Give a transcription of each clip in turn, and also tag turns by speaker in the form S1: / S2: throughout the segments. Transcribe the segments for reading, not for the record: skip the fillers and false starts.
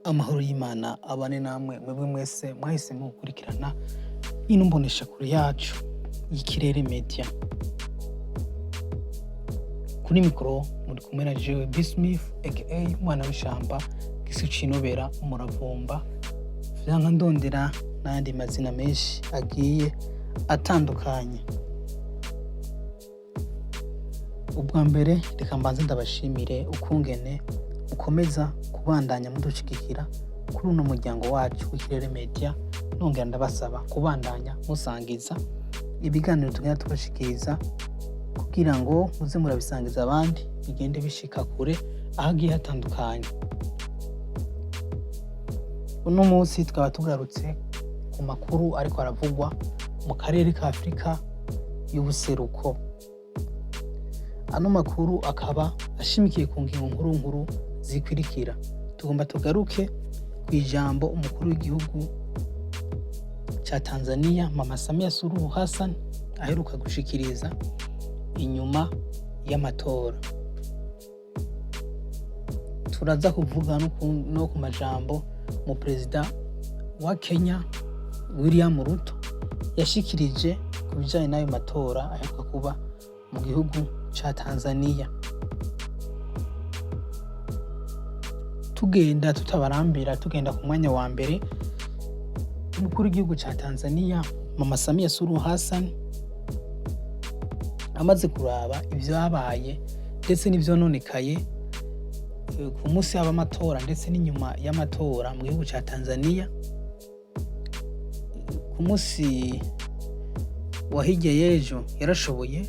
S1: Amahoro y'Imana abane namwe mwebwe mwese mwahisemo gukurikirana ino mboneshakure yacu y'Ikirere Media. Kuri mikoro muri kumwe na jewe B Smith aka Umwana w'Ishamba, Gisu Cinobera, Umuravumba, vyanka ndondera n'ayandi mazina menshi agiye atandukanye. Ubwa mbere reka mbanze ndabashimire ukungene mukomeza kubandanya mudushigikira kuri uno muryango wacu w'Ikirere Media, nongera ndabasaba kubandanya musangiza ibiganiro tugenda tubashikiriza kugira ngo muze murabisangiza abandi bigende bishika kure ahagiye hatandukanye. Uno munsi tukaba tugarutse ku makuru ariko aravugwa mu karere ka Afurika y'ubuseruko. Ano makuru akaba ashimikiye ku ngingo nkuru nkuru zikurikira. Tugomba tugaruke ku ijambo umukuru w'igihugu ca Tanzania Mama Samia Suluhu Hassan aheruka gushikiriza inyuma y'amatora. Turaza kuvuga no ku majambo mu perezida wa Kenya William Ruto yashikirije ku bijanye n'ayo matora aheruka kuba mu gihugu ca Tanzania. Tugenda tutabarambira, tugenda ku mwanya wa mbere, umukuru w'igihugu ca Tanzania Mama Samia Suluhu Hassan amaze kuraba ivyabaye ndetse n'ivyononekaye ku munsi w'amatora ndetse n'inyuma y'amatora mu gihugu ca Tanzania, ku munsi wa hirya y'ejo yarashoboye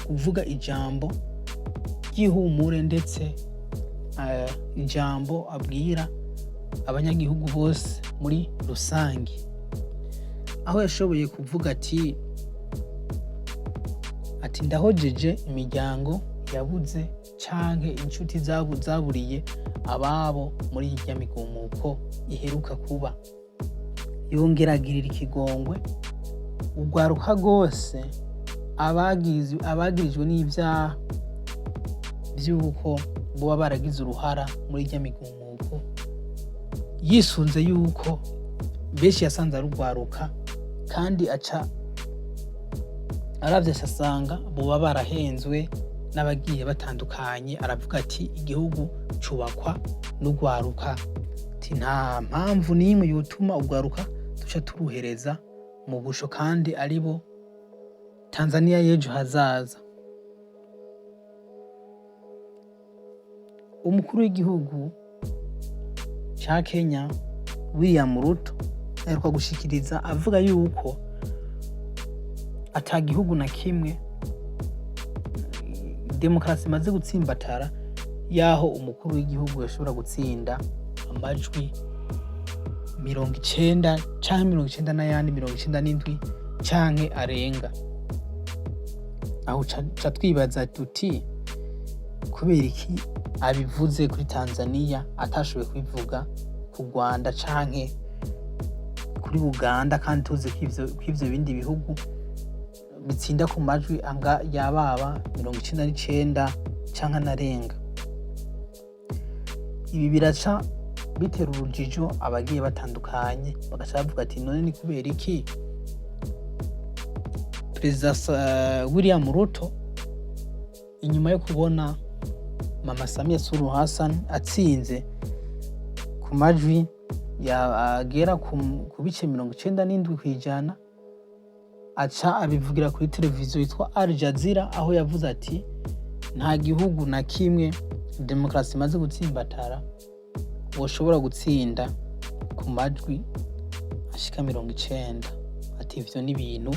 S1: kuvuga ijambo ry'ihumure ndetse ijambo abwira abanyagihugu bose muri rusange, aho yashoboye kuvuga ati ndahojeje imiryango yabuze canke inshuti zabo zaburiye ababo muri irya migumuko iheruka kuba. Yongera agirira ikigongwe urwaruka rwose abagirijwe n'ivyaha vy'uko boba baragize uruhara muri irya migumuko, yisunze yuko benshi yasanze ari urwaruka, kandi aca aravye asanga boba barahenzwe n'abagiye batandukanye. Aravuga ati igihugu cubakwa n'urwaruka, ati nta mpamvu n'imwe yotuma urwaruka duca turuhereza mu busho kandi aribo Tanzania y'ejo hazaza. Umukuru w'igihugu ca Kenya William Ruto aheruka gushikiriza avuga yuko ata gihugu na kimwe demokarasi imaze gutsimbatara yaho umukuru w'igihugu yashobora gutsinda amajwi 90 canke 90 n'ayandi, 97 canke arenga. Aho ca twibaza tuti kubera iki abivuze kuri Tanzania atashoboye kubivuga ku Rwanda canke kuri Uganda, kandi tuzi ko ivyo bindi bihugu bitsinda ku majwi anga yababa 99 canke anarenga. Ibi biraca bitera urujijo abagiye batandukanye, bagaca bavuga ati none ni kubera iki Perezida William Ruto inyuma yo kubona Mama Samia Suluhu Hassan atsinze ku majwi agera ku bice 97%, aca abivugira kuri televiziyo yitwa Al Jazeera, aho yavuze ati nta gihugu na kimwe demokarasi imaze gutsimbatara woshobora gutsinda ku majwi ashika 90, ati ivyo ni ibintu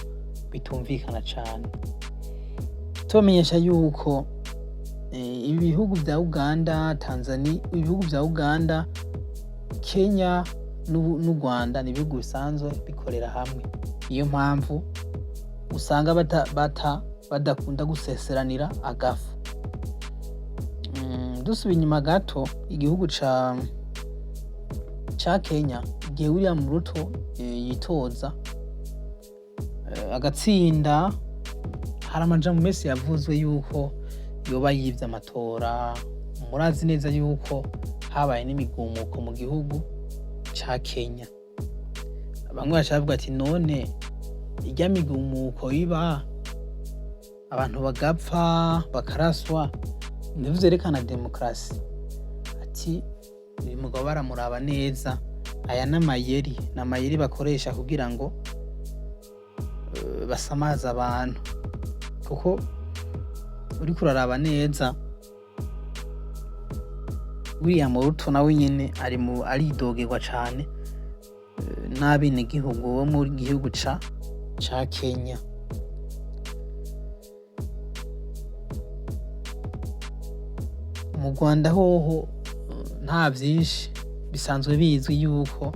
S1: bitumvikana cane. Tubamenyesha yuko ibi bihugu vya Uganda, Tanzania, ibihugu vya Uganda, Kenya n'u Rwanda ni ibihugu bisanzwe bikorera hamwe. Niyo mpamvu usanga badakunda guseseranira agafu. Dusubiye inyuma gato, igihugu ca Kenya igihe William Ruto yitoza agatsinda, hari amajambo menshi yavuzwe yuko yoba yivye amatora. Murazi neza yuko Habaye n'imigumuko mu gihugu ca Kenya. Bamwe baca bavuga ati: "None irya migumuko iba, abantu bagapfa, bakaraswa, nivyo vyerekana demokarasi?" Ati: "Uyu mugabo baramuraba neza, aya n'amayeri, n'amayeri bakoresha kugira ngo basamaze abantu." Kuko uriko uraraba neza, William Ruto nawe nyene ari mu aridogerwa cane n'abenegihugu bo mu gihugu ca Kenya. Mu Rwanda hoho nta vyinshi, bisanzwe bizwi yuko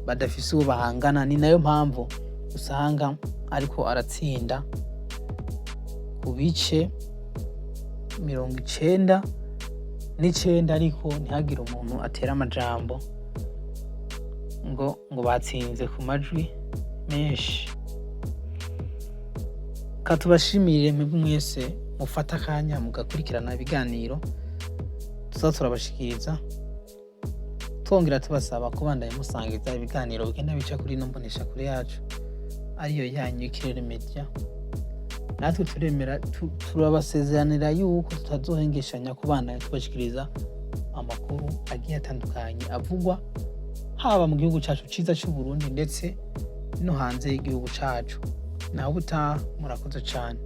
S1: badafise uwo bahangana, ni nayo mpamvu usanga ariko aratsinda ku bice 99, ariko ntihagire umuntu atera amajambo ngo batsinze ku majwi menshi. Katubashimire mwebwe mwese mufata akanya mugakurikirana ibiganiro tuza turabashikiriza, twongera tubasaba kubandanya musangiza ibiganiro bigenda bica kuri ino mboneshakure yacu, ariyo yanyu Ikirere Media. Natwe turemera, turabasezeranira yuko tutazohengeshanya kubandanya tubashikiriza amakuru agiye atandukanye avugwa haba mu gihugu cacu ciza c'Uburundi, ndetse no hanze y'igihugu cacu. Naho ubutaha, murakoze cane.